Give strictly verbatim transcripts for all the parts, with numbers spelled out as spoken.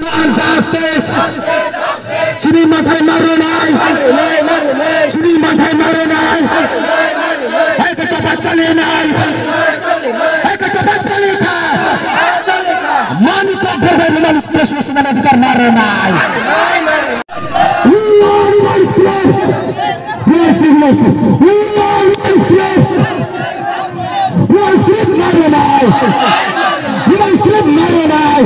Justice! Chini mathai maro nai! Chini mathai maro nai! Hai kata bachali nai! Hai kata bachali kha! Mani kok berbai mani special sumana bichar maro nai! We want Women's Club! Women's Club! We want Women's Club! Women's Club maro nai! Women's Club maro nai!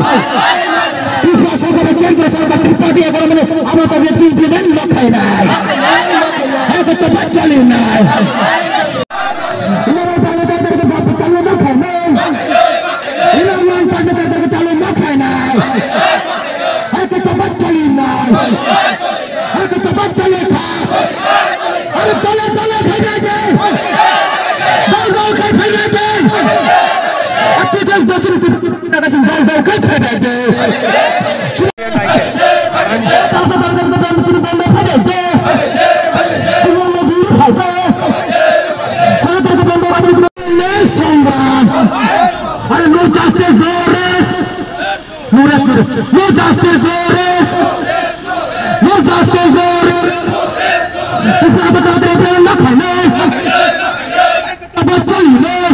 Tripura sorkar, Kendra sorkar, Tripura biya gora mane abo to biyar implement no khai nai. Abo to bachali nai. Ina bachali no khai nai. Ina bachali no khai nai. Abo to bachali nai. Hai kata bachali kha. Are dole dole phaibai de. Dol dol khai phaibai de. Ati dol dol chini chini chini chini dol dol khai phaibai de. Tasa dol dol dol chini bondo phaibai de. Chini bondo phaibai de. Chini bondo phaibai de. Songra. Are no justice, no rest. No rest, no rest. No justice, no rest. No justice, no rest. Tripura bata bata bata na khainai. Bachali nai.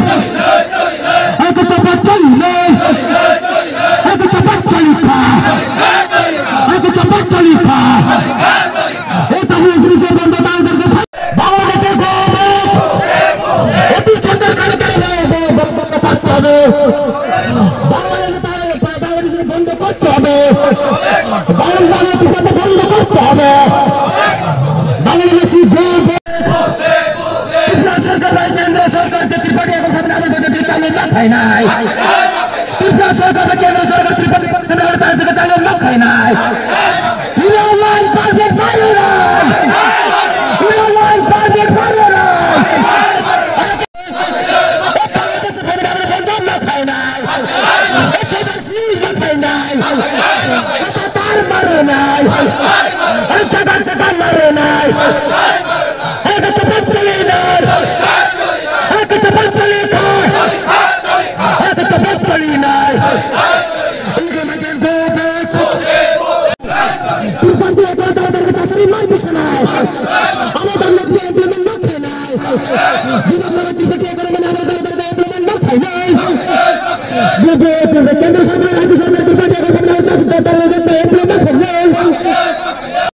Eko bachali nai. Eko bachali kha. Eko bachali kha. Eta hum kri je banda dang dar ke. Bangladesh government. Eti chantar kare kare bangladesh. Bangladesh বন্ধ করতে হবে। বাংলাদেশ আনার প্রকল্প বন্ধ করতে হবে। বাংলাদেশি যে ত্রিপুরা সরকার বা কেন্দ্র সরকার যে ত্রিপাঠী এখন খাবে না, আমাদের চালু না খায় নাই। ত্রিপুরা সরকার বা কেন্দ্র সরকার ত্রিপাঠী এখন খাবে না, তাদের থেকে চালু না খায় নাই। ইরান পারবে পারে না। ইরান পারবে পারে না। Tatar maronai, jaga jaga maronai, eko tapat chalinai, eko tapat chalinai, eko tapat chalinai. Tripura ekor dal dal chasari mar bisanai. Amo dal dal implement no khainai. Bina kora Tripura ekor mane amo dal dal implement no khainai. Bo bo Tripura kendra sarkar rajya